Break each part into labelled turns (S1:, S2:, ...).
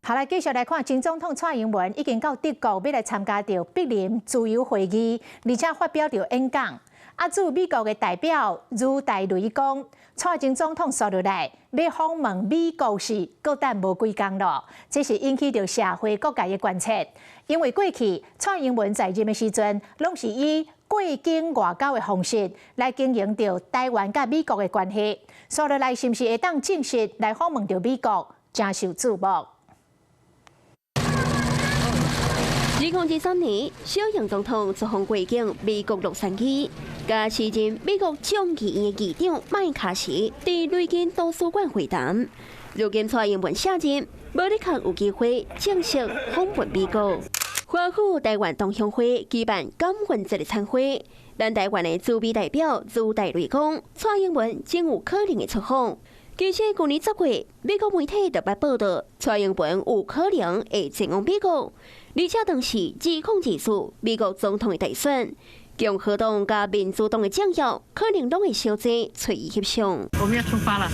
S1: 好來，繼續來看，前總統蔡英文已經到德國，欲來參加著柏林自由會議，而且發表著演講。啊，駐美國的代表盧大雷講，蔡前總統紲落來欲訪問美國時，閣等無幾工囉。這是引起著社會各界的關切，因為過去蔡英文在任的時陣，攏是以過境外交的方式來經營著台灣佮美國的關係。紲落來是毋是會當正式來訪問著美國，誠受矚目。
S2: 2023年，小英總統出訪過境美國洛杉磯，佮時任美國眾議院的議長麥卡錫佇雷根圖書館會談。如今蔡英文卸任，無的確有機會正式訪問美國。華府台灣同鄉會舉辦感恩節的餐會，咱台灣的駐美代表朱大雷講，蔡英文真有可能會出訪。其實舊年10月，美國媒體就捌報導，蔡英文有可能會前往美國，而且當時2024美國總統的大選，共和黨佮民主黨的政要可能攏會相爭揣伊翕相。
S3: 我們要出發了。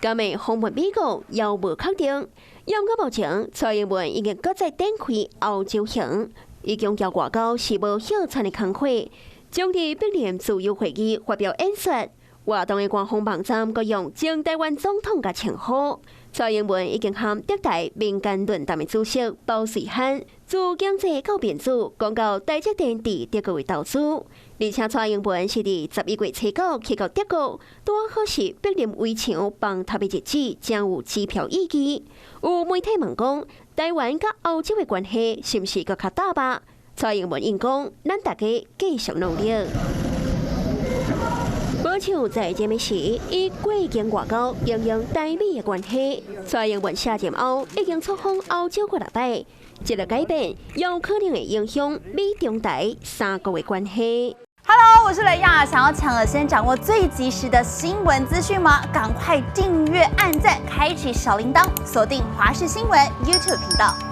S2: 敢會訪問美國猶無確定，猶毋過目前蔡英文已經閣再展開歐洲行，伊強調外交是無歇餐的工課，將佇柏林自由會議發表演說。活動的官方網站閣用前台灣總統共稱呼。蔡英文已經和德台民間論壇的主席包瑞漢，自經濟到民主，講到台積電佇德國的投資，而且蔡英文是佇11月初9去到德國，拄好是柏林圍牆崩塌的日子，誠有指標意義。有媒體問講，台灣佮歐洲的關係是毋是閣較踏實？蔡英文應講，咱大家繼續努力。無像在任的時，以過境外交經營台美的關係。蔡英文卸任後，已經出訪歐洲幾若擺，這個改變有可能會影響美中台三國的關係。
S4: Hello，我是雷亞，想要搶先掌握最及時的新聞資訊嗎？趕快訂閱、按讚、開啟小鈴鐺，鎖定華視新聞 YouTube 頻道。